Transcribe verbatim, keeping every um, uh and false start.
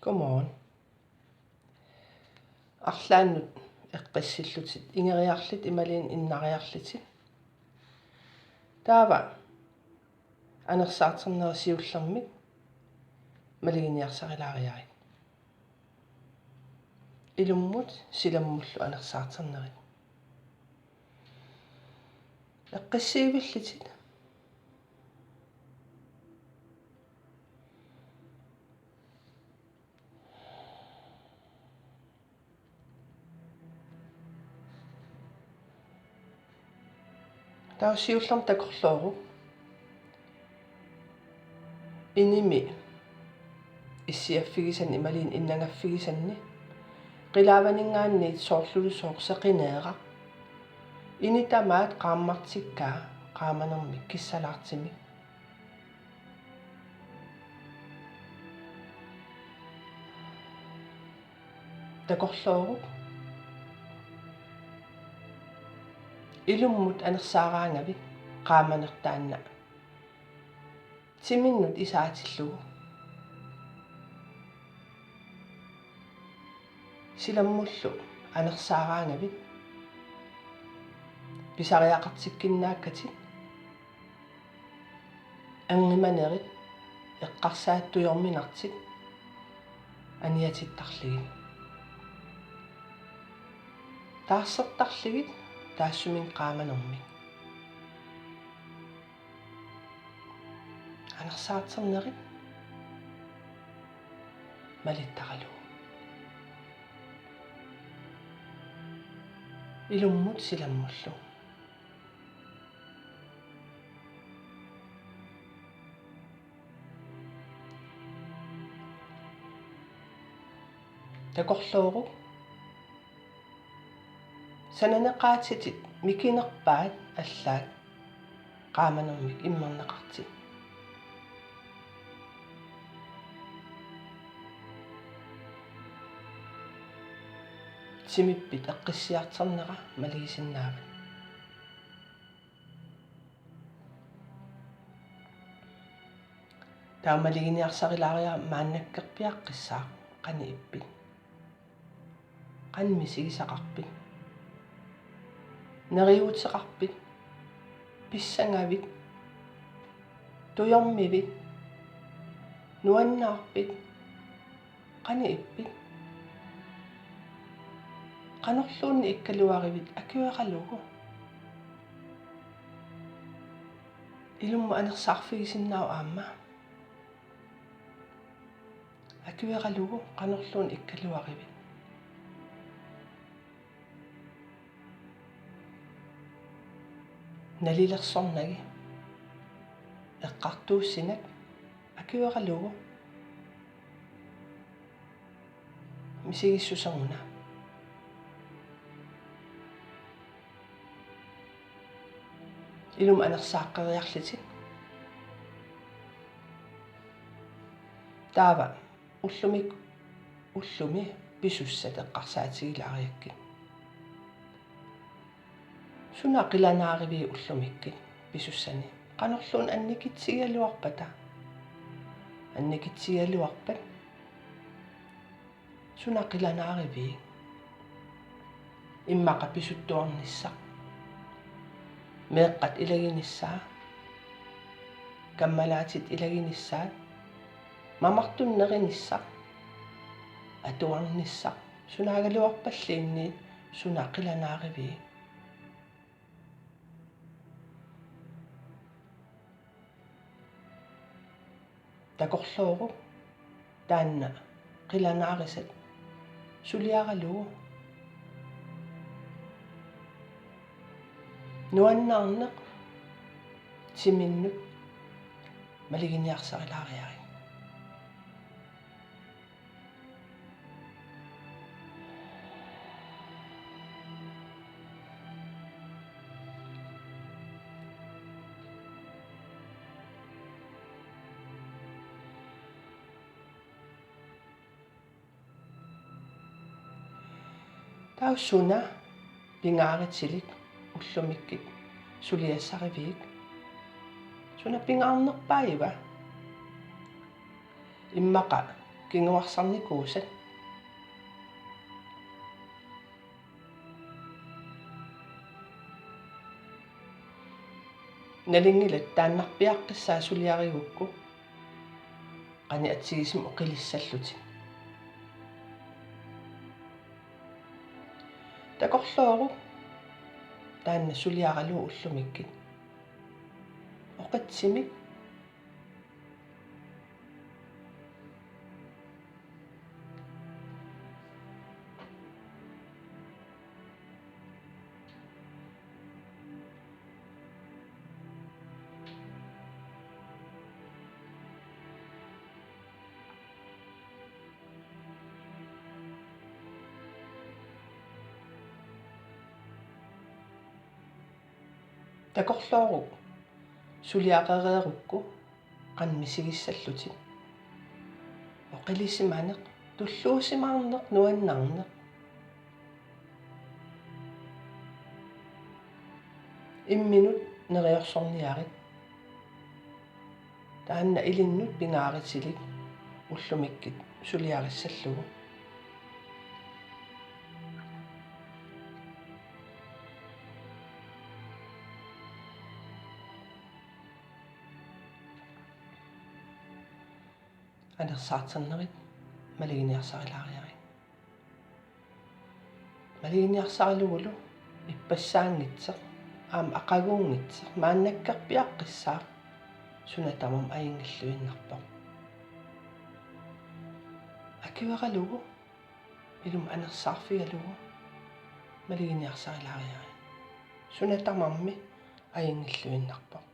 Godmorgen. Arlaannut eqqissillutit, ingeriarlutit imaluunniit innariarlutit. Taava anersaartarnerit siullermik maluginiarsarilaariarit. Ilummut silammullu anersaartarnerit. Eqqissiivillutit. Taava siullermik takorlooruk inimi issiaffigisanni imaluunniit innangaffigisanni qilaavaninngaanniit soorlulusooq seqineeraq. Ini tamaat qaammartikkaa qaamanermik kissalaartumik. Takorlooruk ilummut anersaaraangavit qaamaneq taanna timinnut isaatillugu. Silammullu anersaaraangavit pisariaqartikkinnaakkatit, anngimanerit eqqarsaat tujorminartut aniatittarlugit. Taarsertarlugit taassuminnga qaamanermik. Anersaartarnerit malittaralugu. Ilummut silammullu. Takorlooruk sananeqaatitit mikinerpaat allaat qaamanermik immerneqartut. Timippit eqqissiartarnera malugisinnaavat. Taava maluginiarsarilaariaruk maannakkorpiaqqissaaq: qanoq ippit? Qanoq misigisaqarpit? Neriuuteqarpit? Pissangavit? Tujormivit? Nuannaarpit? Qanoq ippit? Qanorluunniit ikkaluarivit akueralugu. Ilummut anersaarfigisinnaavoq aamma. Akueralugu qanorluunniit ikkaluarivit. Nalilersornagit, eqqartuussinak akueralugu. Misigissuseq una. Ilummut anersaaqqeriarlutit. Taava ullumi, ullumi pisussat eqqarsaatigilaariakkit. Suna qilanaariviuk ullumikkut pisussani? Qanorluunniit annikitsigigaluarpata? Annikitsigigaluarpat suna qilanaariviuk? Immaqa pisuttuarnissaq, meeqqat ilaginissaa, kammalaatit ilaginissaat, mamartup nerinissaq, atuarnissaq, sunaagaluarpalluunniit suna qilanaariviuk? Takorlooruk taanna qilanaarisat suliaralugu. Nuannaarneq timinnut maluginiarsarilaariarit. Taava suna pingaarutilik ullumikkut suliassariviuk? Suna pingaarnerpaagiva? Immaqa kinguarsarnikuusat. Nalunngilat taannarpiaqqissaat suliarigukku qanoq atsigisumik oqilissallutit. Takorlooruk taanna suliaralugu ullumikkut oqitsimik. Takorlooruk suliarereerukku qanoq misigissallutit. Oqilisimaneq, tulluusimaarneq, nuannarneq. Imminut neriorsorniarit. Taanna ilinnut pingaarutilik ullumikkut suliarissallugu. Anersaartarnerit maluginiarsarilaariarit. Maluginiarsaralugulu ippassaanngitsoq aamma aqaguunngitsoq maannakkorpiaqqissaaq suna tamarmi ajunngilluinnarpoq. Akueralugu ilumut anersaarfigalugu maluginiarsarilaariarit. Suna tamarmi ajunngilluinnarpoq.